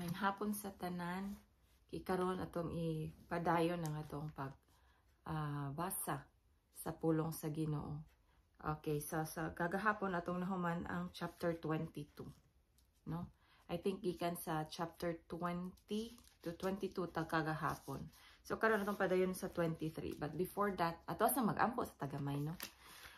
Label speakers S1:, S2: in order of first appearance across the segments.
S1: Maayong hapon sa tanan. Kikaron atong ipadayon ang atong pag basa sa pulong sa Ginoo. Okay, so sa kagahapon atong nahuman ang chapter 22, no? I think gikan sa chapter 20 to 22 ta kagahapon. So karon atong padayon sa 23. But before that, ato sa mag-ampo sa tagamay, no?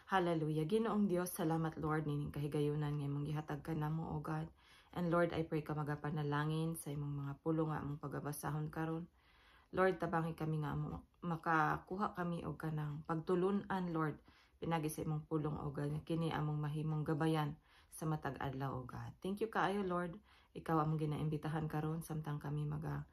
S1: Hallelujah. Ginoong Dios, salamat, Lord, nining kahigayunan nga imong gihatag kanamo, O God. And Lord, I pray ka magapanalangin sa imong mga pulong nga among pagabasahon karon. Lord, tabangi kami nga makakuha kami og kanang pagtulunan, Lord, pinagi sa imong pulong, O God, nga kini among mahimong gabayan sa matag adlaw, O God. Thank you kaayo, Lord. Ikaw among ginaimbitahan karon samtang kami maga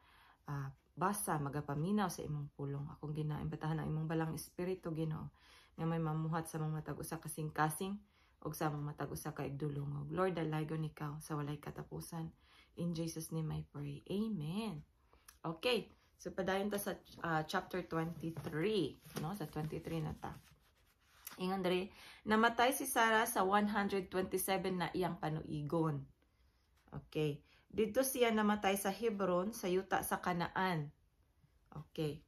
S1: basa, magapaminaw sa imong pulong. Akong ginaimbitahan ang imong Balaang Espiritu, Ginoo, nga may mamuhat sa mga matag usa kasing-kasing ug sa among matag usa ka igdulungog. Lord, dalaygon ikaw sa walay katapusan. In Jesus' name I pray. Amen. Okay. So padayon ta sa chapter 23, no? Sa 23 na ta. Ingon diri, namatay si Sarah sa 127 na iyang panuigon. Okay. Didto siya namatay sa Hebron, sa yuta sa Kanaan. Okay.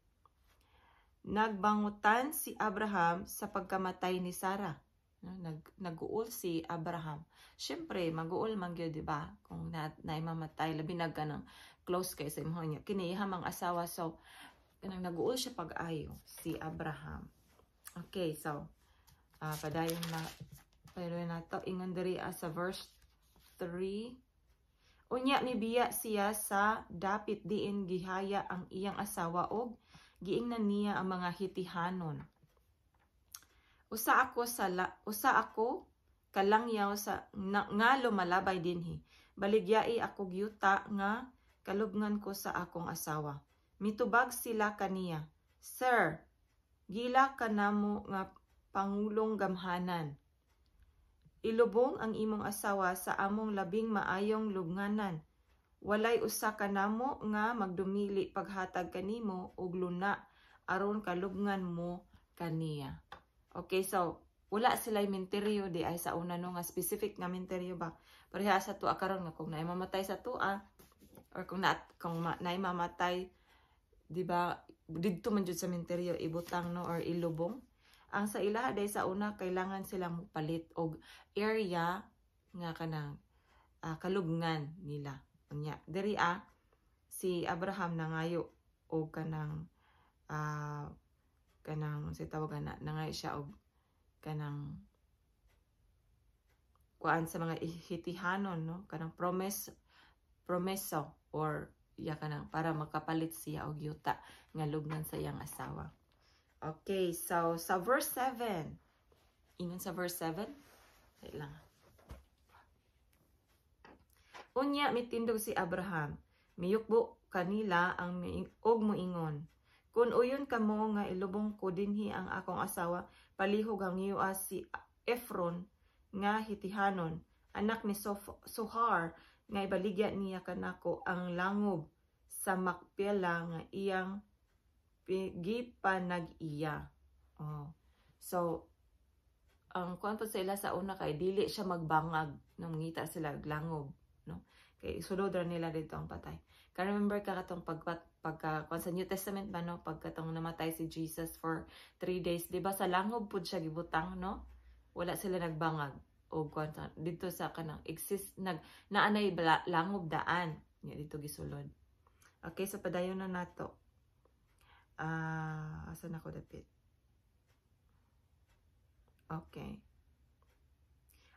S1: Nagbangutan si Abraham sa pagkamatay ni Sarah. No, nag-uol si Abraham. Siyempre, mag-uol man gyud, di ba? Kung na mamatay, labi na kanang close kay sa imong niya. Kini iyang mga asawa, so kanang nag-uol siya pag-ayo si Abraham. Okay, so padayon na pero nato ingon diri sa verse 3. Unya mibiya siya sa dapit diin gihaya ang iyang asawa og giingnan niya ang mga Hitihanon. Usa ako kalangyaw nga lumalabay dinhi. Baligyai ako yuta nga kalubngan ko sa akong asawa. Mitubag sila kaniya, "Sir, gila ka namo nga pangulong gamhanan. Ilubong ang imong asawa sa among labing maayong lubnganan. Walay usa kanamo nga magdumili paghatag kanimo og luna aron kalubngan mo kaniya." Okay, so wala sila minteryo di ay sa una, no, nga specific nga minteryo ba. Pareha sa tua karon nga kung naay mamatay sa tua or kung naay mamatay, di ba, didto man jud sa minteryo ibutang, no, or ilubong. Ang sa ilaha day sa una, kailangan silang palit og area nga kanang kalubngan nila. Unya diri si Abraham nangayo og kanang si tawagan na nangayo siya og kanang kuan sa mga Hitihanon, no, kanang promise promeso or ya kanang para makapalit siya og yuta nga lubngan sa iyang asawa. Okay, so sa verse 7. Ingon sa verse 7. Wait lang. Unya mitindog si Abraham. Miyukbo kanila ang og moingon, "Kun uyon kamo nga ilubong ko dinhi ang akong asawa, palihog hangyoa si Efron nga Hitihanon, anak ni Sohar, nga ibaligya niya kanako ang langob sa Makpela nga iyang gipanag-iya." Oh. So, ang kuan po sila sa una kay dili siya magbangag nung ngita sila og langob, no? Kay sulod ra nila dito ang patay. Ka remember ka katong pagka kuan sa New Testament ba, no, pagkatong namatay si Jesus for 3 days, di ba sa langob pud siya gibutang, no? Wala sila nagbangag og kuan dito sa kanang exist nag naanay langob daan nya dito gisulod. Okay, so padayon na nato. Ah, asa na ko dapit? Okay.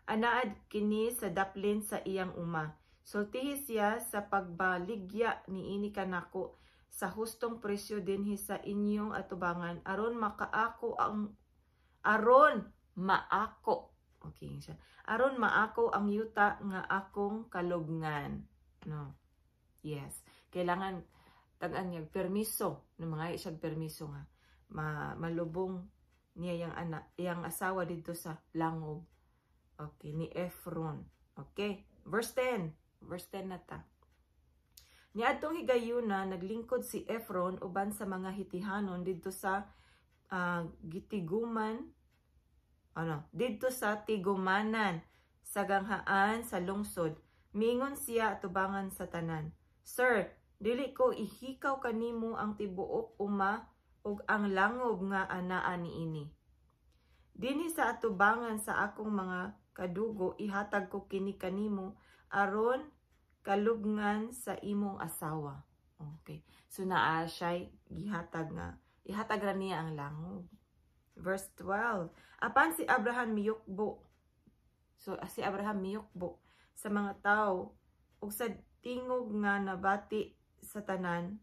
S1: Anaad kini sa daplin sa iyang uma. Sultihi siya sa pagbaligya niini kanako sa hustong presyo dinhi sa inyong atubangan aron makaako ang aron maako. Okay siya. Aron maako ang yuta nga akong kalubngan. No. Yes. Kailangan tagaan niya permiso, no, mga siya permiso nga malubong niya yang anak, yang asawa dito sa langob. Okay, ni Ephron. Okay. Verse 10. Verse 10 na ta. Niadtong higayuna, naglingkod si Ephron uban sa mga Hitihanon didto sa gitiguman ano didto sa tigumanan sa ganghaan sa lungsod. Mingon siya atubangan sa tanan. "Sir, dili ko ihikaw kanimo ang tibuok uma ug ang langob nga anaa niini. Dinhi sa atubangan sa akong mga kadugo ihatag ko kini kanimo aron kalubngan sa imong asawa." Okay. So naa siya gihatag nga ihatag ra niya ang langob. Verse 12. Apan si Abraham miyukbo. So si Abraham miyukbo sa mga tao ug sa tingog nga nabati sa tanan,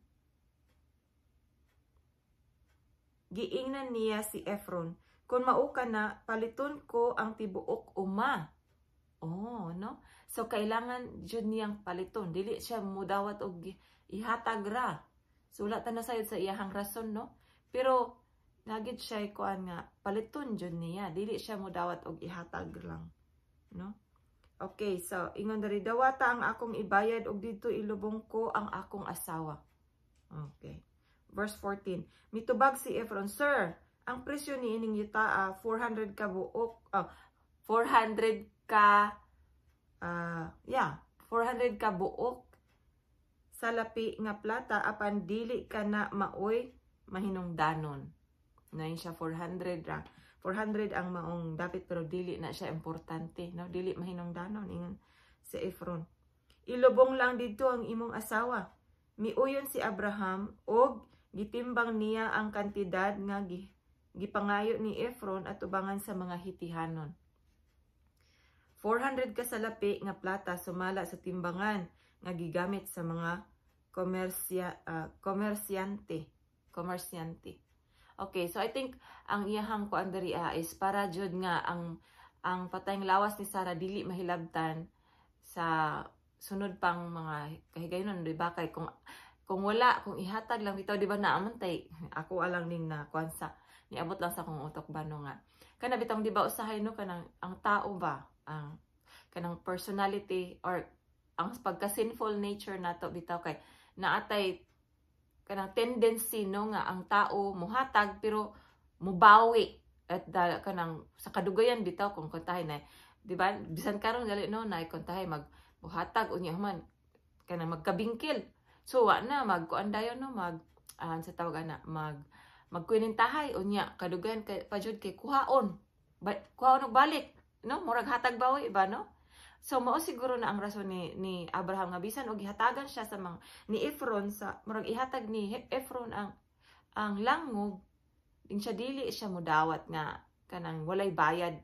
S1: giingnan niya si Efron, "Kung mao ka na, paliton ko ang tibuok uma." Oh, no? So kailangan jud niyang paliton, dili siya mudawat og ihatag ra. So wala ta na sayod sa iyahang rason, no? Pero nagid siya kuan nga paliton jud niya, dili siya mudawat og ihatag lang, no? Okay, so ingon diri, "Dawata ang akong ibayad og didto ilubong ko ang akong asawa." Okay. Verse 14. Mitubag si Efron, "Sir, ang presyo ni ining yutaa 400 ka buok, 400 ka yeah, 400 ka buok salapi nga plata, apan dili ka na maoy mahinungdanon." Nain siya 400 ra. 400 ang maong dapit pero dili na siya importante, no? Dili mahinungdanon, ingon si Efron. "Ilubong lang didto ang imong asawa." Miuyon si Abraham og gitimbang niya ang kantidad nga gipangayo ni Efron atubangan sa mga Hitihanon. 400 ka salapi nga plata sumala sa timbangan nga gigamit sa mga komersyante. Komersyante. Okay, so I think ang iyahang kuan diri is para jud nga ang patayng lawas ni Sarah dili mahilabtan sa sunod pang mga kahigayonon, di ba? Kay kung wala, kung ihatag lang bitaw, di ba, naaman tay ako alang ning na kuan sa niabot lang sa akong utok ba, no, nga kana bitong, di ba, usahay, no, kanang ang tao ba, ang kanang personality or ang pagka sinful nature nato bitaw, kay naatay kanang tendency, no, nga ang tao muhatag pero mubawi at da, kanang sa kadugayan bitaw, kung kontahay na, di ba, bisan karon gali, no, na kontahay mag muhatag, unya man kanang magkabingkil, so wa na magkuan dayon, no, mag sa tawag ana, magkunintahay, unya kadugayan kay pa jud kay kuhaon ba, kuhaon og balik, no, murag hatag bawi ba, no? So mao siguro na ang rason ni Abraham nga bisan og gihatagan siya sa mga ni Efron, sa murag ihatag ni Efron ang langob din siya, dili siya mudawat nga kanang walay bayad,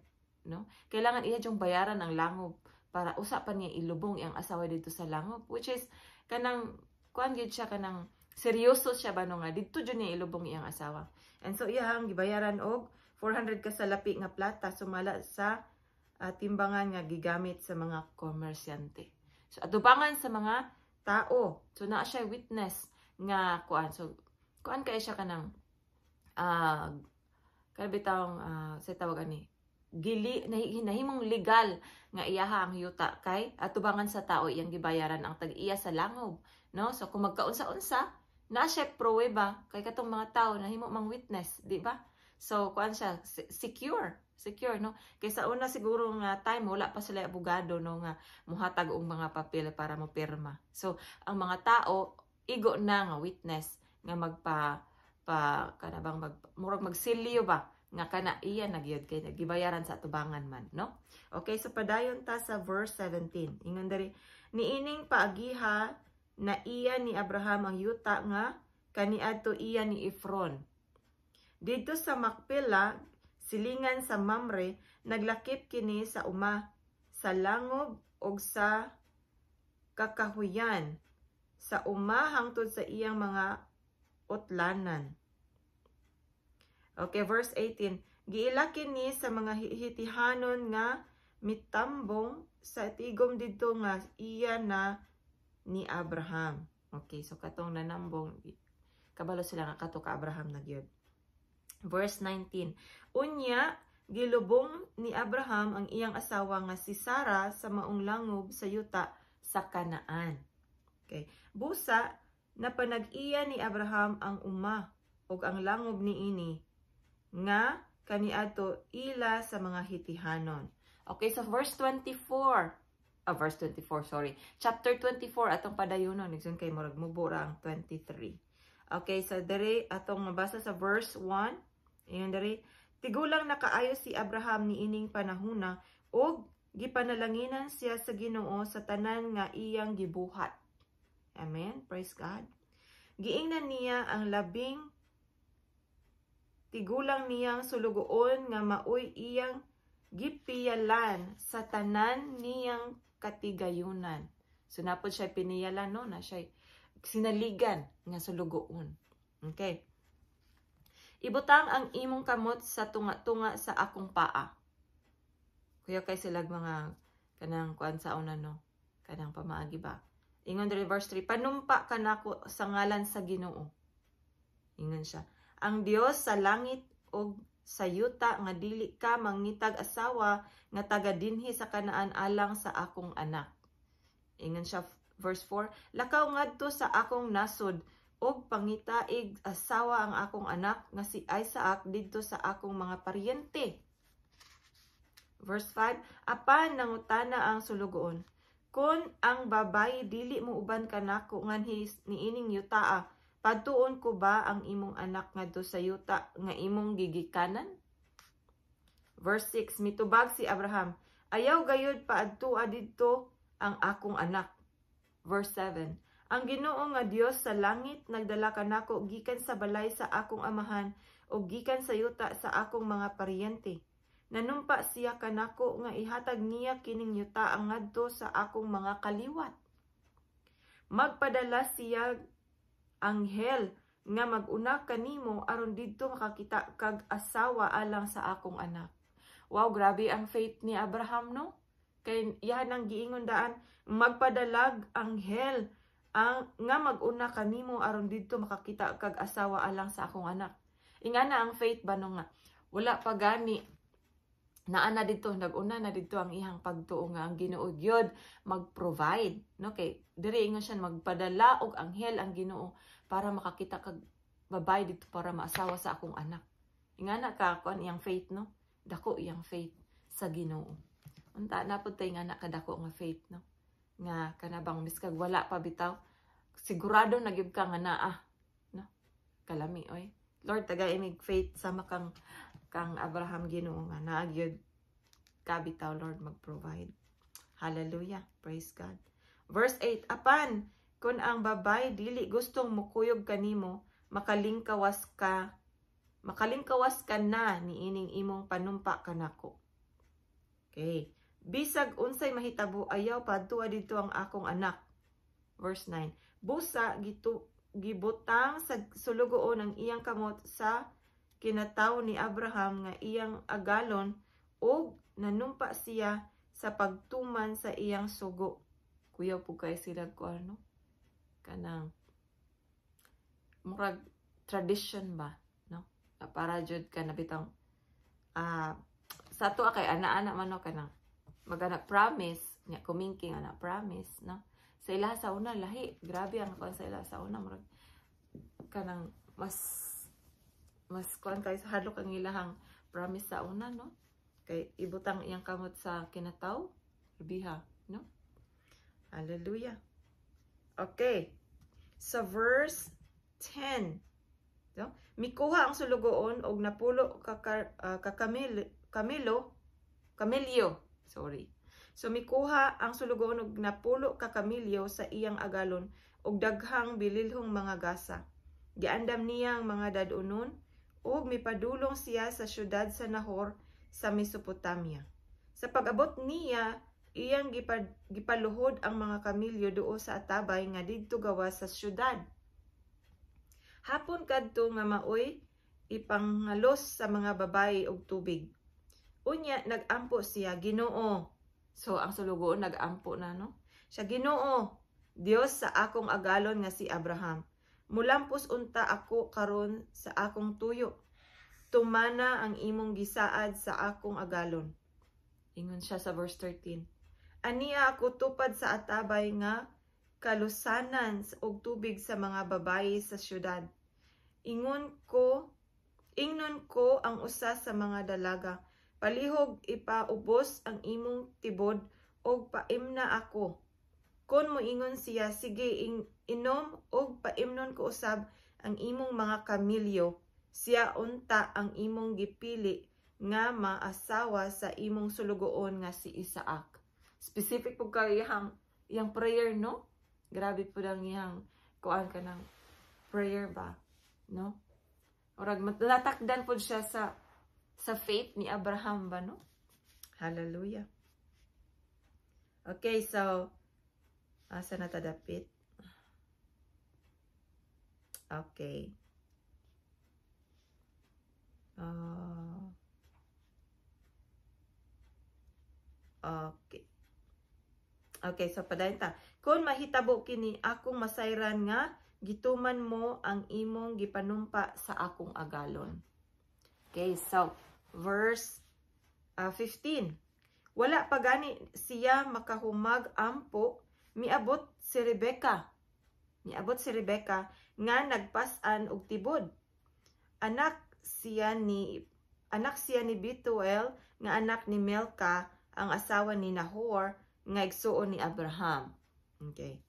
S1: no? Kailangan iya jung bayaran ang langob para usa pa niya ilubong iyang asawa dito sa langob, which is kanang kuan gyud siya, kanang seryoso siya ba, no, nga didto jud niya ilubong iyang asawa. And so iyang gibayaran og 400 ka salapi nga plata sumala sa timbangan nga gigamit sa mga komersyante. So atubangan sa mga tao. So naa siya witness nga kuan. So kuan kay siya kanang kanang bitawng sa tawag ani, gili nahimong legal nga iyaha ang yuta kay atubangan sa tao iyang gibayaran ang tag-iya sa langob, no? So kung magkaunsa-unsa, naa siya pruweba kay katong mga tao nahimo mang witness, di ba? So kuan siya, secure secure, no? Kay sa una siguro nga time, wala pa sila abogado, no, nga muhatag og mga papel para mo pirma. So ang mga tao igo na nga witness nga magpa pa kana bang mag murag magsilyo ba nga kana iya na gyud kay gibayaran sa atubangan man, no? Okay, so padayon ta sa verse 17. Ingon diri, niining paagiha na iya ni Abraham ang yuta nga kaniadto iya ni Efron. Didto sa Makpela, silingan sa Mamre, naglakip kini sa uma, sa langob ug sa kakahuyan, sa uma hangtod sa iyang mga utlanan. Okay, verse 18. Giilaki ni sa mga Hitihanon nga mitambong sa tigom didto nga iya na ni Abraham. Okay, so katong nanambong, kabalo sila nga kato ka Abraham na gyud. Verse 19. Unya, gilubong ni Abraham ang iyang asawa nga si Sarah sa maong langob sa yuta sa Kanaan. Okay. Busa, napanag-iya ni Abraham ang uma ug ang langob niini nga kaniadto ila sa mga Hitihanon. Okay, so verse 24. Verse 24, sorry. Chapter 24 atong padayonon, igsoon, kay murag mubura ang 23. Okay, so diri atong mabasa sa verse 1. Ingon diri, tigulang na kaayo si Abraham niining panahuna ug gipanalanginan siya sa Ginoo sa tanan nga iyang gibuhat. Amen. Praise God. Giingnan niya ang labing tigulang niyang sulugoon nga maoy iyang gipiyalan sa tanan niyang katigayunan. So napod siya piniyalan, no, na siya sinaligan nga sulugoon. Okay. Ibutang ang imong kamot sa tunga-tunga sa akong paa. Kuya kay sila mga kanang kuan sa una, no, kanang pamaagi ba. Ingon diri verse 3, panumpa kanako sa ngalan sa Ginoo. Ingon siya, ang Dios sa langit ug sa yuta nga dili ka mangitag asawa nga taga dinhi sa Kanaan alang sa akong anak. Ingon siya verse 4, lakaw ngadto sa akong nasod ug pangitaig asawa ang akong anak nga si Isaac didto sa akong mga paryente. Verse 5, apan nangutana ang sulugoon, kon ang babayi dili mo uban kanako nganhi niining yutaa, padtuon ko ba ang imong anak ngadto sa yuta nga imong gigikanan? Verse 6, mitubag si Abraham, ayaw gayud paadtua didto ang akong anak. Verse 7, ang Ginoo nga Dios sa langit nagdala kanako gikan sa balay sa akong amahan ug gikan sa yuta sa akong mga paryente. Nanumpa siya kanako nga ihatag niya kining yuta ang ngadto sa akong mga kaliwat. Magpadala siya anghel nga maguna kanimo aron didto makakita kag asawa alang sa akong anak. Wow, grabe ang faith ni Abraham, no? Kay yan ang giingon daan, magpadalag anghel ang nga maguna kanimo aron didto makakita kag asawa alang sa akong anak. Ingana ang faith ba, no, nga wala pa gani naa na didto, naguna na didto ang iyang pagtuo nga ang Ginoo gyud mag-provide, no? Kay diri ingon siya, magpadala og anghel ang Ginoo para makakita kag babae didto para maasawa sa akong anak. Ingana ka kuan iyang faith, no? Dako iyang faith sa Ginoo. Unta na pud tay nga kadako nga faith, no, nga kanabang miskag wala pa bitaw, sigurado na gyud ka nga naa, no? Kalami oy. Lord, taga imig faith sama kang Abraham, Ginoo, nga naa gyud ka bitaw, Lord, mag-provide. Hallelujah. Praise God. Verse 8, apan kung ang babae dili gustong mukuyog kanimo, makalingkawas ka na niining imong panumpa kanako. Okay. Bisag unsay mahitabo, ayaw padtua didto ang akong anak. Verse 9. Busa gitu gibutang sa sulugoon ang iyang kamot sa kinataw ni Abraham nga iyang agalon ug nanumpa siya sa pagtuman sa iyang sugo. Kuyaw po kay sila ko ano kanang murag tradition ba, no, para jud ka na bitang sa ato kay ana-ana man, no, kanang magana promise nya, kumingking ana promise, no? Sa ila sa una lahi, grabe ang kuan sa ila sa una, murag kanang mas kuan kay sa hadlok ang ilahang promise sa una, no? Kay ibutang iyang kamot sa kinataw, biha, no? Hallelujah. Okay, sa verse 10, no, mikuha ang sulugoon og 10 ka ka kamil, kamilo kamilyo, sorry. So mikuha ang sulugoon og 10 ka kamilyo sa iyang agalon og daghang bililhong mga gasa. Giandam niya ang mga dad-onon ug mipadulong siya sa syudad sa Nahor sa Mesopotamia. Sa pag-abot niya, iyang gipaluhod ang mga kamilyo duo sa atabay nga didto gawas sa syudad. Hapon kadto nga maoy ipanghalos sa mga babayi og tubig. Unya nagampo siya, Ginoo. So ang sulugoon nagampo na, no? Siya, Ginoo, Dios sa akong agalon nga si Abraham. Mulampos unta ako karon sa akong tuyo. Tumana ang imong gisaad sa akong agalon. Ingon siya sa verse 13. Ania ako tupad sa atabay nga kalusanan og tubig sa mga babayi sa syudad. Ingnon ko ang usa sa mga dalaga, palihog ipaubos ang imong tibod Og paimna ako." Kon moingon siya, "Sige, inom og paimnon ko usab ang imong mga kamilyo," siya unta ang imong gipili nga maasawa sa imong sulugoon nga si Isaac. Specific po kay iyang prayer, no? Grabe po ang iyang kuan ka ng prayer ba, no? Orag natakdan po siya sa faith ni Abraham ba, no? Hallelujah. Okay, so asa na ta dapit? Okay. Okay. Okay, so padayon ta. "Kung mahitabo kini, akong masayran nga gituman mo ang imong gipanumpa sa akong agalon." Okay, so verse 15. Wala pa gani siya makahumag ampo, miabot si Rebecca. Miabot si Rebecca nga nagpas-an og tibod. Anak siya ni Betuel nga anak ni Milcah, ang asawa ni Nahor nga igsuon ni Abraham. Okay.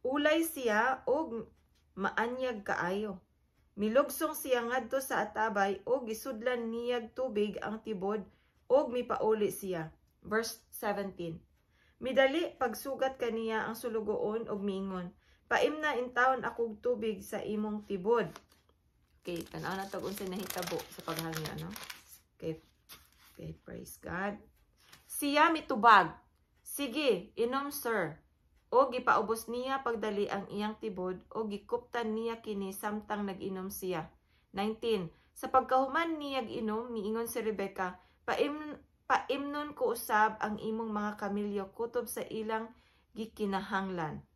S1: Ulay siya og maanyag kaayo. Milugsong siya ngadto sa atabay og gisudlan niyag tubig ang tibod og mipauli siya. Verse 17. Midali pagsugat kaniya ang sulugoon og miingon, "Paimna intawon akog tubig sa imong tibod." Okay, tan-aw na tag unsay nahitabo sa paghangyo, ano? Okay, praise God. Siya mitubag, "Sige, inom, sir." O gipaubos niya pagdali ang iyang tibod o gikuptan niya kini samtang nag-inom siya. 19. Sa pagkahuman niya inom, miingon si Rebecca, "Paimnon ko usab ang imong mga kamilyo kutob sa ilang gikinahanglan."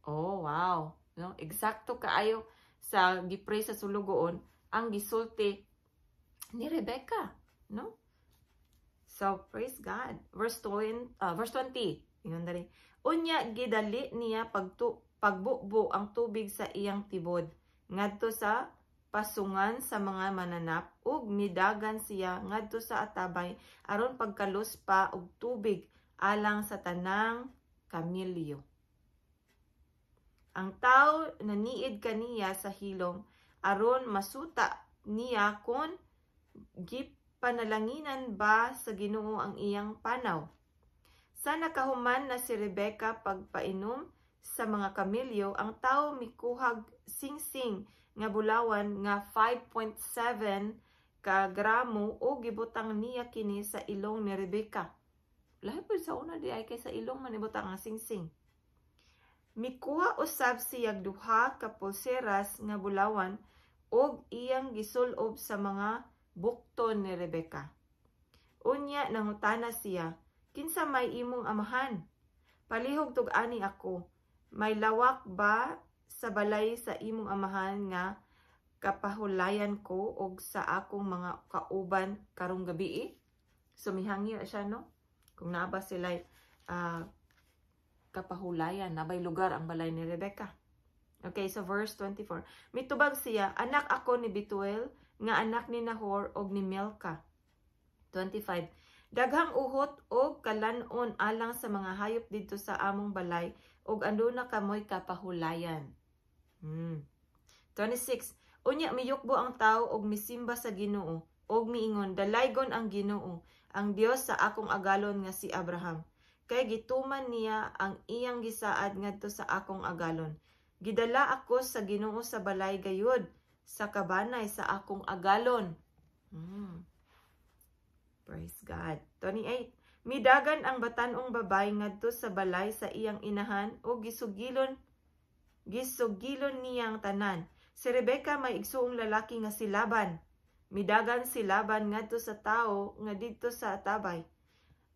S1: Oh, wow. No? Eksakto kaayo sa gipray sa sulugoon ang gisulti ni Rebecca, no? So, praise God. Verse 20. Ingon dali. Unya gidali niya pagbubo ang tubig sa iyang tibod ngadto sa pasungan sa mga mananap ug midagan siya ngadto sa atabay aron pagkalus pa og tubig alang sa tanang kamilyo. Ang tawo naniid kaniya sa hilom aron masuta niya kon gipanalanginan ba sa Ginoo ang iyang panaw. Sa nakahuman na si Rebecca pagpainom sa mga kamilyo, ang tawo mikuhag singsing nga bulawan nga 5.7 ka gramo o gibutang niya kini sa ilong ni Rebecca. Lahi po sa una di ay kay sa ilong man ibutang ang singsing. Mikuha usab siyag duha ka pulseras nga bulawan og iyang gisulob sa mga bukton ni Rebecca. Unya nangutana siya, "Kinsa may imong amahan? Palihog tug-ani ako. May lawak ba sa balay sa imong amahan nga kapahulayan ko og sa akong mga kauban karong gabi?" So mihangyo siya, no? Kung naa ba sila kapahulayan, nabay lugar ang balay ni Rebecca. Okay, so verse 24. Mitubag siya, "Anak ako ni Betuel, nga anak ni Nahor og ni Milcah." 25. "Daghang uhot og kalanon alang sa mga hayop didto sa among balay ug aduna kamoy kapahulayan." 26. Unya miyukbo ang tawo og misimba sa Ginoo og miingon, "Dalaygon ang Ginoo, ang Dios sa akong agalon nga si Abraham. Kay gituman niya ang iyang gisaad ngadto sa akong agalon. Gidala ako sa Ginoo sa balay gayud sa kabanay sa akong agalon." Praise God. 28. Midagan ang batan-ong babay ngadto sa balay sa iyang inahan o gisugilon niya ang tanan. Si Rebecca may igsuong lalaki nga si Laban. Midagan si Laban ngadto sa tawo nga didto sa atabay.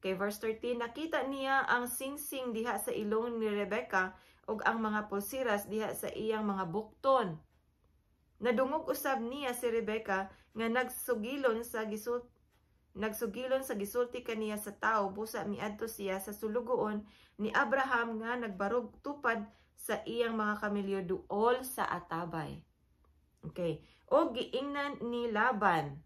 S1: Kay verse 13, nakita niya ang singsing diha sa ilong ni Rebecca ug ang mga pulseras diha sa iyang mga bukton. Nadungog usab niya si Rebecca nga nagsugilon sa gisulti kaniya sa tawo, busa miadto siya sa sulugoon ni Abraham nga nagbarog tupad sa iyang mga kamilyo duol sa atabay. Okay. O giingnan ni Laban.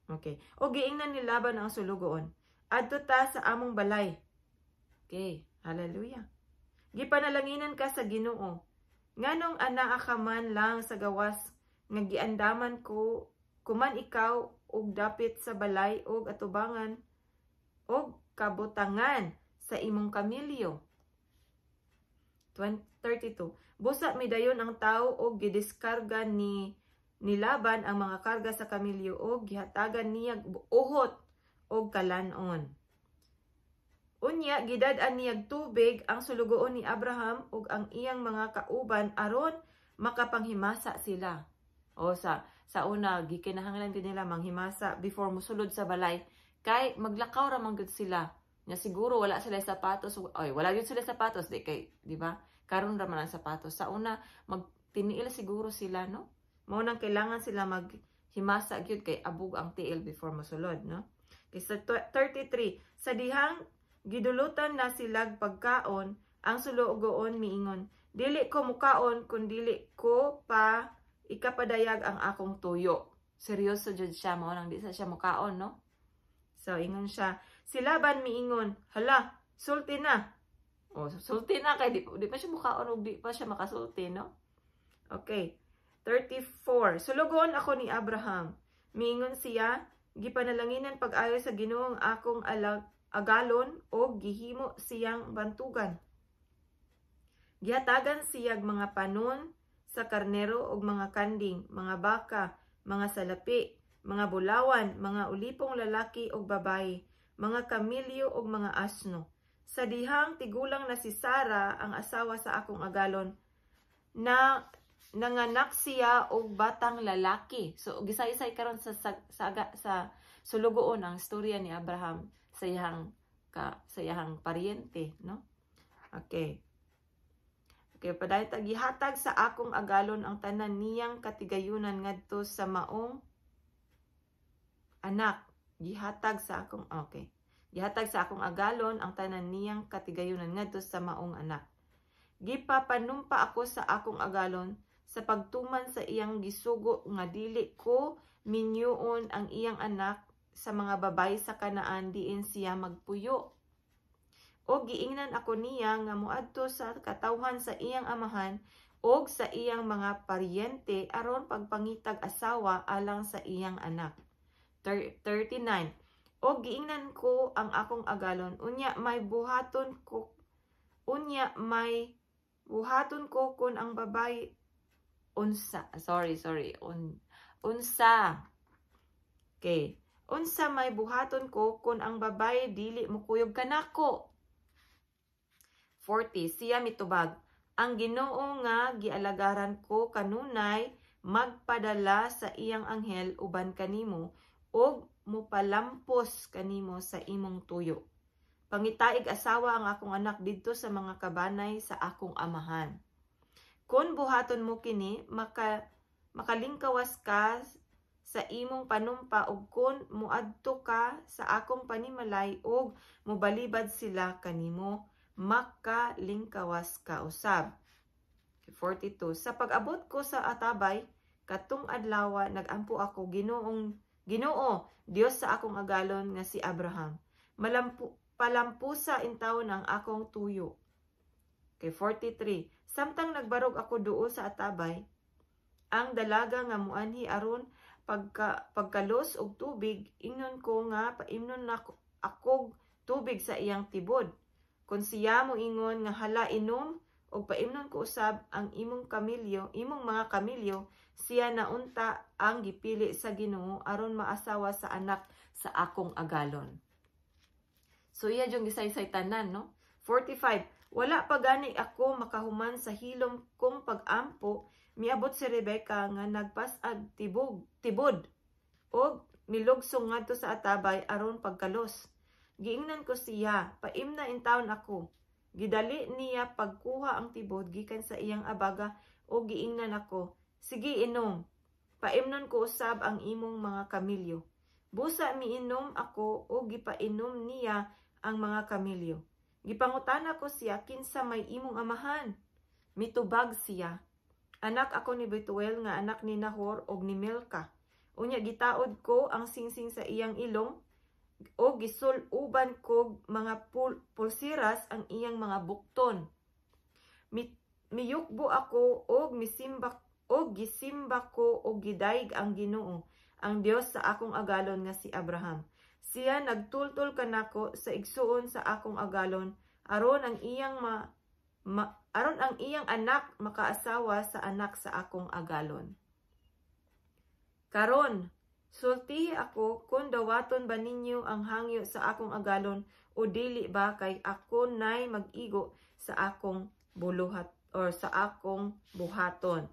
S1: Okay. O giingnan ni Laban ang sulugoon, "Adto ta sa among balay." Okay, hallelujah. Gipanalanginan ka sa Ginoo. Nganong anaa ka man lang sa gawas nga giandaman ko kuman ikaw og dapit sa balay og atubangan og kabutangan sa imong kamilyo. 32. Busa midayon ang tawo og gidiskarga ni nilaban ang mga karga sa kamilyo og gihatagan niya uhot og kalanon. Unya gidad-an niyag tubig ang sulugoon ni Abraham ug ang iyang mga kauban aron makapanghimasa sila. O sa una, gikinahanglan gid nila manghimasa before mosulod sa balay kay maglakaw ra man gud sila. Nya siguro wala sila sapatos, oy, wala gyud sila sapatos di kay, di ba? Karon ra man ang sapatos. Sa una, magtiniil siguro sila, no? Mao nang kailangan sila maghimasa gyud kay abog ang tiil before mosulod, no? Kay sa 33, sa dihang gidulutan na silag pagkaon, ang sulugoon miingon, "Dili ko mukaon kun dili ko pa ikapadayag ang akong tuyo." Seryoso jud siya, mao nang di sa siya mukaon, no? So ingon siya, si Laban miingon, "Hala, sulti na." O, sulti na kay di pa siya mukaon ug di pa siya makasulti, no? Okay. 34. "Sulugoon ako ni Abraham." Miingon siya, "Gipanalanginan pag-ayo sa Ginoo ang akong agalon og gihimo siyang bantugan. Gihatagan siyag mga panon sa karnero ug mga kanding, mga baka, mga salapi, mga bulawan, mga ulipong lalaki ug babayi, mga kamilyo ug mga asno. Sa dihang tigulang na si Sara ang asawa sa akong agalon, na nanganak siya og batang lalaki." So gisaysay karon sa sulugoon ang istorya ni Abraham sa iyang paryente, no? Okay. Okay, padayon ta. "Gihatag sa akong agalon ang tanan niyang katigayunan ngadto sa maong anak." Gihatag sa akong okay. "Gihatag sa akong agalon ang tanan niyang katigayunan ngadto sa maong anak. Gipapanumpa ako sa akong agalon sa pagtuman sa iyang gisugo nga dili ko minyuon ang iyang anak sa mga babayi sa Kanaan diin siya magpuyo. O giingnan ako niya nga moadto sa katawhan sa iyang amahan og sa iyang mga paryente aron pagpangitag asawa alang sa iyang anak." 39. "O giingnan ko ang akong agalon, unya may buhaton ko kun ang babayi unsa," sorry, sorry, unsa, okay, "Unsa may buhaton ko kun ang babayi dili mokuyog kanako?" 40. Siya mitubag, "Ang Ginoo nga gialagaran ko kanunay magpadala sa iyang anghel uban kanimo ug mopalampos kanimo sa imong tuyo. Pangitaig asawa ang akong anak didto sa mga kabanay sa akong amahan. Kung buhaton mo kini, makalingkawas ka sa imong panumpa ug kun moadto ka sa akong panimalay ug mobalibad sila kanimo, makalingkawas ka usab." 42. "Sa pag-abot ko sa atabay katong adlaw, nagampo ako, Ginoong Ginoo, Dios sa akong agalon nga si Abraham. Palampusa intawon ang akong tuyo." Okay, 43. "Samtang nagbarog ako duol sa atabay, ang dalaga nga muanhi aron pagkalos og tubig, ingnon ko nga paimnon nako akog tubig sa iyang tibod. Kung siya moingon nga, 'Hala, inom ug paimnon ko usab ang imong kamilyo, imong mga kamilyo,' siya na unta ang gipili sa Ginoo aron maasawa sa anak sa akong agalon." So iya jung gisaysay tanan, no? 45. "Wala pa gani ako makahuman sa hilom kong pag-ampo, miabot si Rebecca nga nagpas-ag tibod og milugsong ngadto sa atabay aron pagkalos. Giingnan ko siya, 'Paimna intawon ako.' Gidali niya pagkuha ang tibod gikan sa iyang abaga o giingnan ako, 'Sige, inom. Paimnon ko usab ang imong mga kamilyo.' Busa miinom ako o gipainom niya ang mga kamilyo. Gipangutana ko siya, 'Kinsa may imong amahan?' Mitubag siya, 'Anak ako ni Betuel nga anak ni Nahor og ni Milka.' Unya gitaod ko ang singsing sa iyang ilong, Og gisul-uban kog mga pulseras ang iyang mga bukton. Miyukbo ako og misimba og gisimba ko og gidayeg ang Ginoo, ang Dios sa akong agalon nga si Abraham. Siya nagtultol kanako sa igsuon sa akong agalon aron ang iyang anak makaasawa sa anak sa akong agalon. Karon, sultihi ako kung dawaton ba ninyo ang hangyo sa akong agalon o dili ba, kay ako nay mag-igo sa akong buluhat or sa akong buhaton.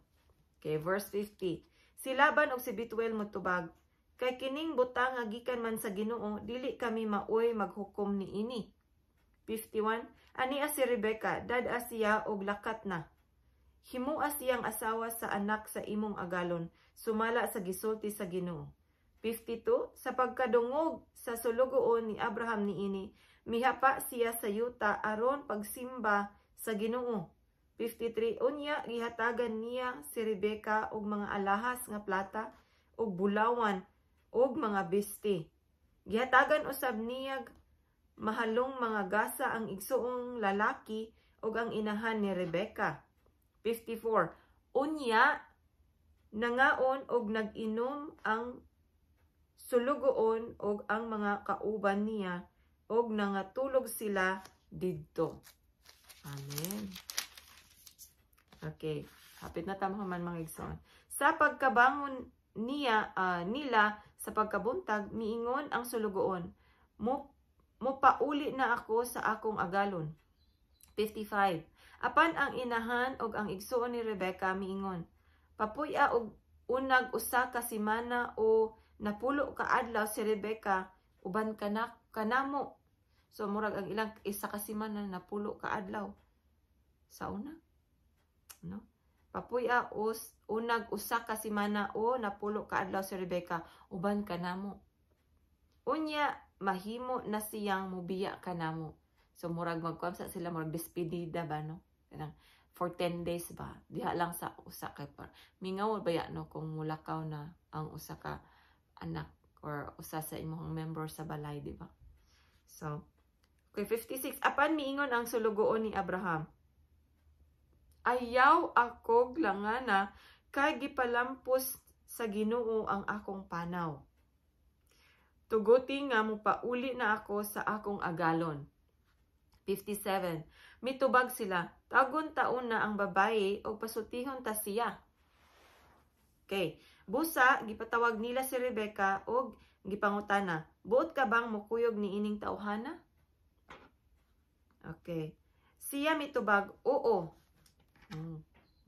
S1: Okay, verse 50. Si Laban og si Betuel motubag, "Kay kining butang nga gikan man sa Ginoo, dili kami maoy maghukom niini." 51. Ania si Rebecca, dad-a siya og lakat na. Himua siyang asawa sa anak sa imong agalon, sumala sa gisulti sa Ginoo. 52. Sa pagkadungog sa sulugoon ni Abraham niini, mihapa siya sa yuta aron pagsimba sa Ginoo. 53. Unya gihatagan niya si Rebecca og mga alahas nga plata ug bulawan ug mga bisti. Gihatagan usab niya mahalong mga gasa ang igsuong lalaki ug ang inahan ni Rebecca. 54. Unya nangaon og nag-inom ang sulugoon og ang mga kauban niya og nangatulog sila didto. Amen. Okay, hapit na ta man, mga igsoon. Sa pagkabangon niya nila sa pagkabuntag, miingon ang sulugoon, "Mo mopauli na ako sa akong agalon." 55. Apan ang inahan og ang igsuon ni Rebecca miingon, "Papuy-a og unag usa ka semana o 60 ka adlaw si Rebecca uban kana kanamo." So murag ang ilang isa ka semana, 60 ka adlaw sa una. No? "Papuy-a us unag usa ka semana o 60 ka adlaw si Rebecca uban kanamo. Unya mahimo na siyang mubiya kanamo." So murag magkuan sa sila, murag despedida ba, no? Kanang for 10 days ba? Diha lang sa usa kay par. Mingaw ba ya, no, kung mulakaw na ang usa ka anak or usa sa imong member sa balay, di ba? So, okay, 56. Apan miingon ang sulugoon ni Abraham, "Ayaw akog langana kay gipalampos sa Ginoo ang akong panaw. Tuguti nga mopauli na ako sa akong agalon." 57. Mitubag sila, "Tagon taon na ang babaye og pasultihon ta siya." Okay. Busa, gipatawag nila si Rebecca og gipangutana, "Buot ka bang mukuyog ni ining tawhana?" Okay. Siya mitubag, "Oo."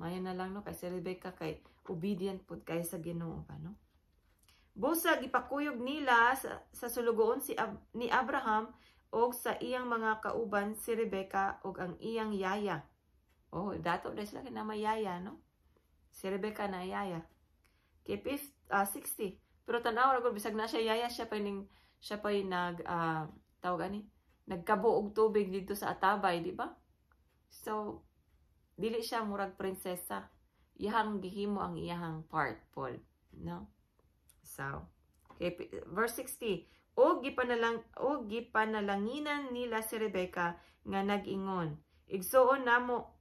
S1: Mayo na lang, no, kay si Rebecca kay obedient pud kay sa Ginoo ba, no? Busa gipakuyog nila sa sulugoon ni Abraham og sa iyang mga kauban si Rebecca og ang iyang yaya. Oh, dato dahil sila kay may yaya, no? Si Rebecca na yaya. Kay 60. Pero tanaw ra bisag na siya yaya, siya pa nag tawag ani, nagkabo og tubig dito sa atabay, di ba? So dili siya murag prinsesa. Iyahang gihimo ang iyahang part, Paul, no? So, okay, verse 60. Og gipanalanginan nila si Rebecca nga nag-ingon, "Igsuon namo,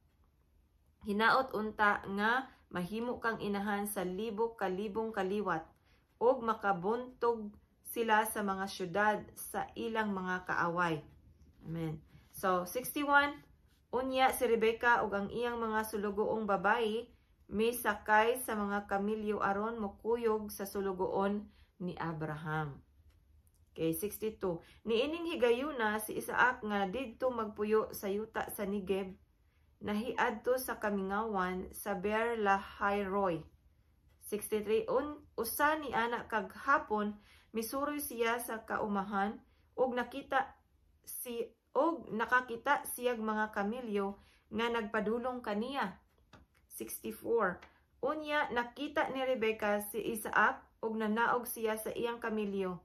S1: hinaot unta nga mahimo kang inahan sa libo kalibong kaliwat ug makabuntog sila sa mga syudad sa ilang mga kaaway." Amen. So, 61. Unya si Rebecca ug ang iyang mga sulugoong babayi misakay sa mga kamilyo aron mokuyog sa sulugoon ni Abraham. Okay, 62. Niining higayuna si Isaac nga didto magpuyo sa yuta sa Negev nahiadto sa kamingawan sa Beer Lahairoi. 63. Usa ni ana kag hapon, misuroy siya sa kaumahan og nakakita siyag mga kamilyo nga nagpadulong kaniya. 64. Unya nakita ni Rebecca si Isaac og nanaog siya sa iyang kamilyo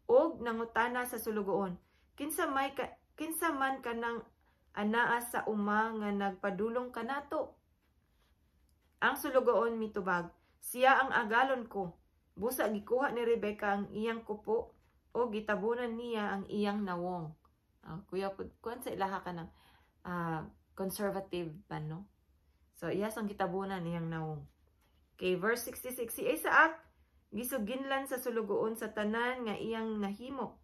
S1: og nangutana sa sulugoon, "Kinsa man kanang anaa sa uma nga nagpadulong kanato?" Ang sulugoon mitubag, "Siya ang agalon ko." Busa gikuha ni Rebecca ang iyang kupo O gitabunan niya ang iyang nawong. Kuya pud kuan sa ilaha kanang conservative ba, no? So iya sang gitabunan iyang nawong. Okay, verse 66, si Isaac gisuginlan sa sulugoon sa tanan nga iyang nahimo.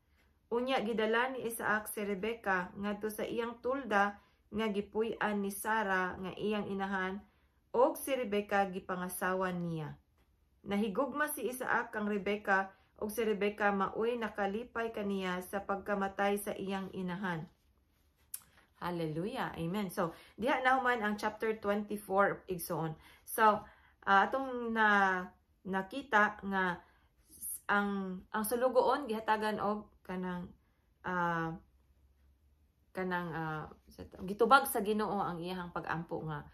S1: Unya gidala ni Isaac si Rebeka ngadto sa iyang tulda nga gipuy-an ni Sara nga iyang inahan, og si Rebeka gipangasawa niya. Nahigugma si Isaac kang Rebeka, ug si Rebeka maoy nakalipay kaniya sa pagkamatay sa iyang inahan. Hallelujah. Amen. So, diha nahuman ang chapter 24, igsoon. So, atong na nakita nga ang sulugoon gihatagan og kanang kanang gitubag sa Ginoo ang iyang pag-ampo nga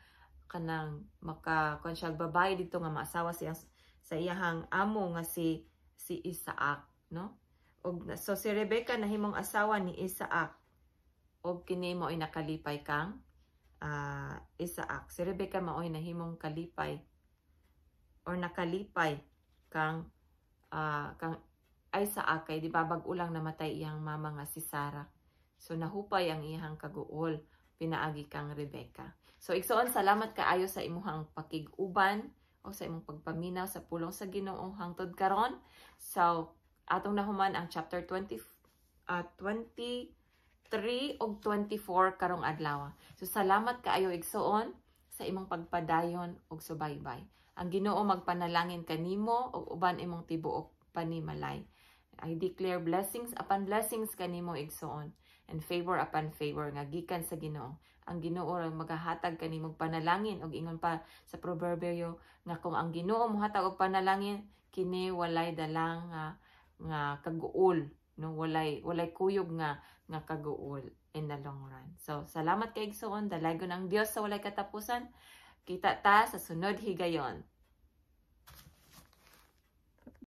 S1: kanang maka kon siya babae dito nga maasawa siya sa iyang amo nga si Isaac, no? Og so si Rebecca nahimong asawa ni Isaac, og kini mao'y nakalipay kang Isaac. Si Rebecca mao'y nahimong kalipay or nakalipay kang Isaac kay di ba bag-o lang namatay iyang mama nga si Sarah. So nahupay ang iyang kaguol pinaagi kang Rebecca. So igsoon, salamat kaayo sa imuhang pakig-uban o sa imong pagpaminaw sa pulong sa Ginoo hangtod karon. So atong nahuman ang chapter 20 23 ug 24 karong adlaw. So salamat kaayo, igsoon, sa imong pagpadayon ug subaybay. Ang Ginoo magpanalangin kanimo ug uban imong tibuok panimalay. I declare blessings upon blessings kanimo, igsoon, and favor upon favor nga gikan sa Ginoo. Ang Ginoo ang magahatag kanimo panalangin, ug ingon pa sa Proverbio nga kung ang Ginoo mohatag og panalangin, kini walay dalang nga kaguol, no? Walay kuyog nga kaguol in the long run. So salamat kay igsoon, dalaygon ang Dios sa walay katapusan. Kita ta sa sunod higayon.